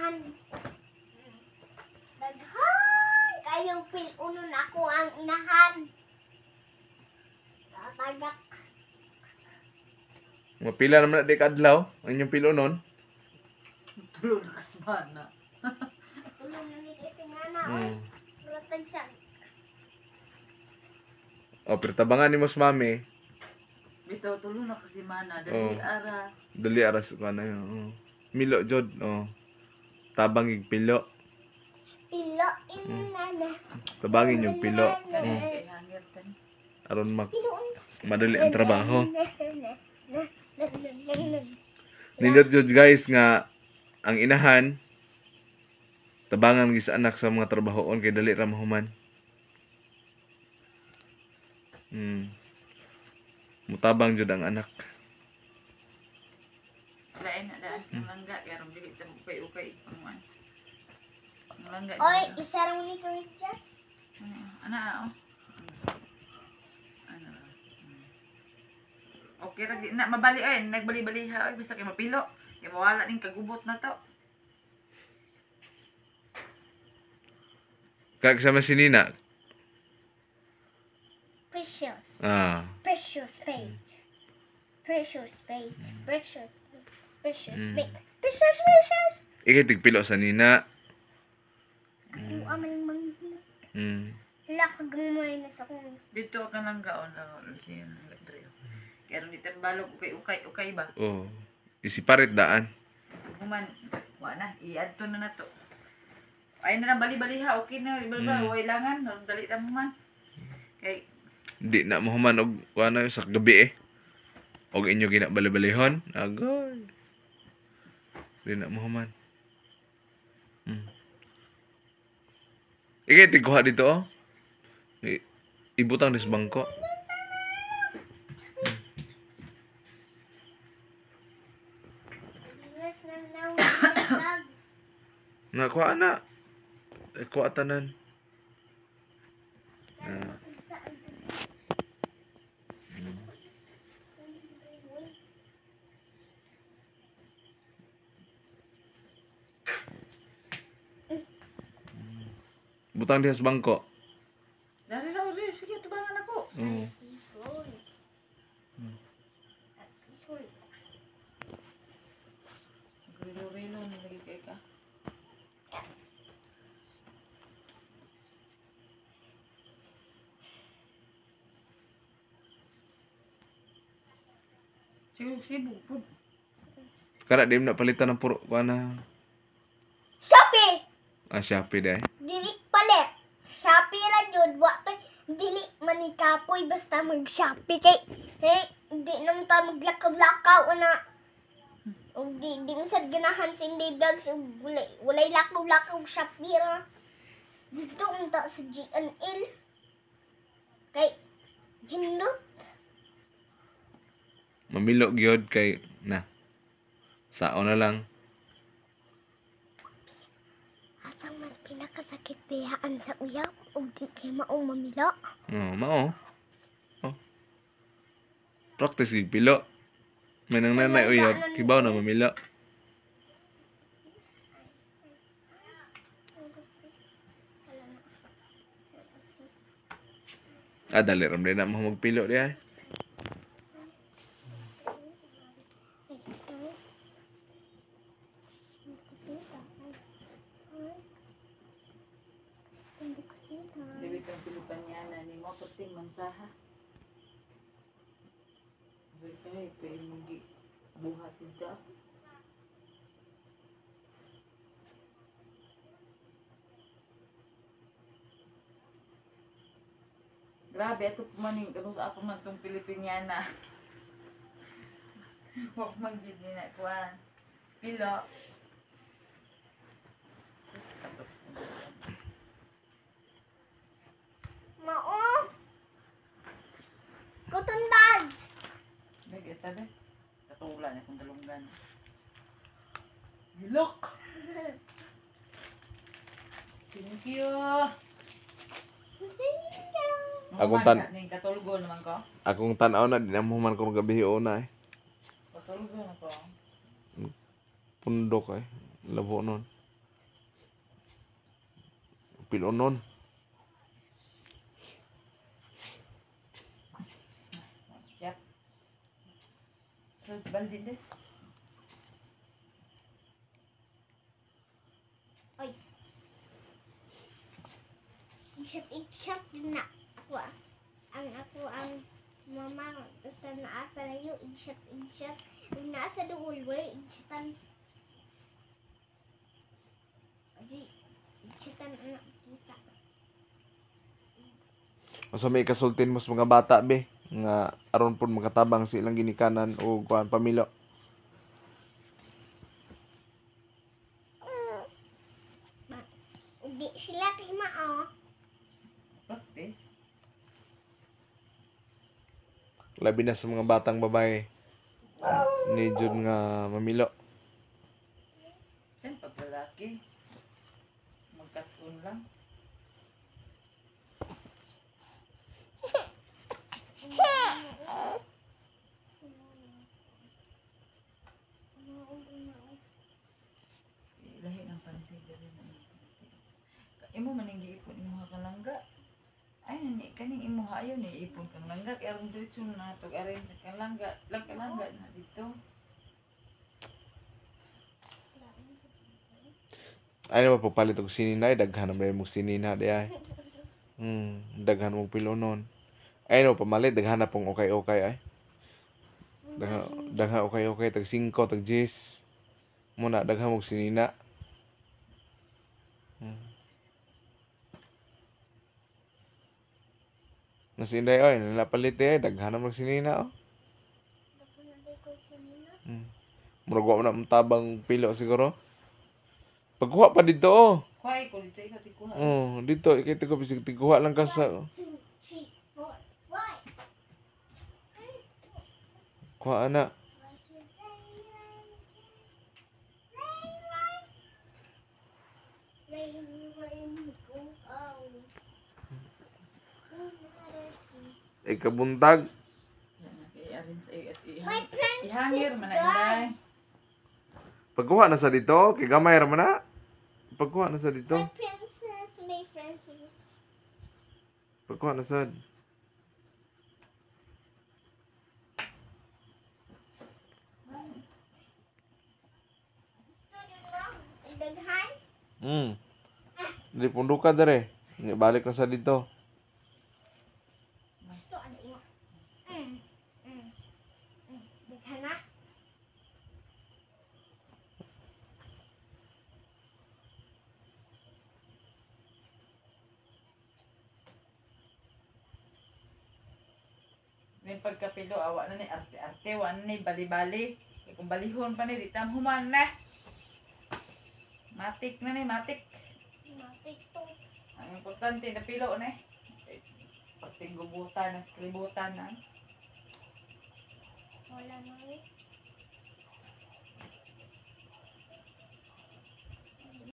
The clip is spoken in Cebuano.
Inahan. Daghan kayong pilunon ako ang inahan. Tatagak. Mapila naman na di kadlaw ang inyong pilonon. Tulo na kasmana. Tulong na ni kasi nga na, oy. Ratag sa O, pero tabangan ni mo sa mami. Bitaw tulo na kasimana. Dali Oh. ara. Dali aras ka na yun. Oh. Milo, jod. Oh. Tabang ig pilo. pilo inana. Tabangin yung pilo. Kani kay hangir tani. Aron mak madali ang trabaho. Nindot jud guys nga ang inahan tabangan gis anak sa mga trabahoon kay dali ra mahuman. Mutabang jud ang anak. Lain na daan ang langga kay aron dili ta ukay-ukay pangman. Ang langga. Oy, isa ra ni ko just. Ana ah, oh. Ano. Okay ra di na mabali oy, nagbali-bali ha oy basta kay mapilo. Kay mawala ning kagubot na to. Kag sama si Nina. Precious. Ah. Precious page. Precious page. Precious. Precious page. Precious, precious. Ikay tigpilo sa Nina. Ako amal mang Wala ka gamay na sa kong Dito ka langga on siya langga dre. Kay aron di ta balog ukay-ukay ukay ba. Oh. Isiparit daan. Human wa na iadto na nato. Ay na lang bali-bali ha, okay na bali mm. Langan, dali ra mo man. Kay Di na mahuman og kuan na sa gabi eh. Og inyo ginabali-balihon. Agoy. Di na mahuman. Ikay tigkuha dito oh. Ibutang dis bangko. Nga kuha na. Kuha tanan. Butang diha sa bangko. Dari raw ri, sige tubangan ako. Rilo-rilo na lagi kay ka. Sige, sibog pud. Kara di na palitan ng puro kuha na. Shopee! Ah, Shopee dai. Dili palit. Shopee ra jud wa toy dili man ni kapoy basta mag Shopee kay hey, di naman ta maglakaw-lakaw ana. Og di man sad ganahan sa Inday Vlogs og walay lakaw-lakaw Shopee ra. Dito unta sa GNL. Kay hindot. Mamilo gyud kay na. Sao na lang. Asang mas pinakasakit biyaan sa uyab og di kay mao mamilo. Oh, mao. Oh. Practice gyud pilo. May nang nanay uyab, kibaw na mamilo. Ah, dali ram din na mo magpilo di ay. Dili kang Pilipanyana ni mo perting mansaha. Dili kay kay mong gi buhat dito. Grabe, ato pa man yung kano sa ako man tong Pilipiniana. Wag man gid ni na kuan. Pilo. Mao. Cotton buds. Nag-ita ba? Katula na kung dalunggan. Look! Thank you! Akong Katulgo naman ko. Akong tan-aw na di na mo man kung gabi una eh. Katulgo na ko. Pundok eh. Labo nun. Pilonon. Yep. Terus baldi deh. Oy. Ikshot din na ako. Ang ako ang mama basta naasa na yun, ikshot. Ug naasa duol wala ikshotan. Adi, ikshotan anak kita. Unsa may kasultin mo sa mga bata be nga aron pud makatabang sa ilang ginikanan o kuan pamilo. Ug di sila kay mao. Practice. Labi na sa mga batang babae. Ni jud nga mamilo. Sen pag lalaki, magkatun lang. Lahi ng panty diri na yung panty. Imo man ning giipon imo nga kalangga. Ay nani kaning imo ayo ni ipon kang langga kay aron diretso na tog arin sa kalangga, lang kalangga na dito. Ay na pagpalit og sinina ay daghan na mo sinina di ay. Daghan mo pilonon. Ay no pamalit daghan na pong okay-okay ay. Daghan okay-okay tag 5 tag 10. Muna daghan mo sinina. Nasinday oy, nalapalit eh daghan na mag sinina oh. Murag wa man na tabang pilo siguro. Pagkuha pa dito oh. Kuha ko dito ikaw tikuha. Oh, dito ikay ko bisig tiguha lang ka sa 1, 2, 3, 4, 5. kuha ana. Rain, rain, go away. Ikabuntag. My princess Ihangir man na inday. guys. Pagkuha na sa dito, kay gamay ra man na. Pagkuha na sa dito. My princess, my princess. Pagkuha na sad. Daghan? Di punduka dere. Balik na sa dito. Gusto ano imo? Daghan na. May pagkapilo, awa na ni arte-arte, wa na ni bali-bali. Kay kung balihon pa ni, di tam human na. Matik na ni, matik. Matik to. Ang importante, napilo na eh. Pagtinggubutan, naskributan na. Wala na eh.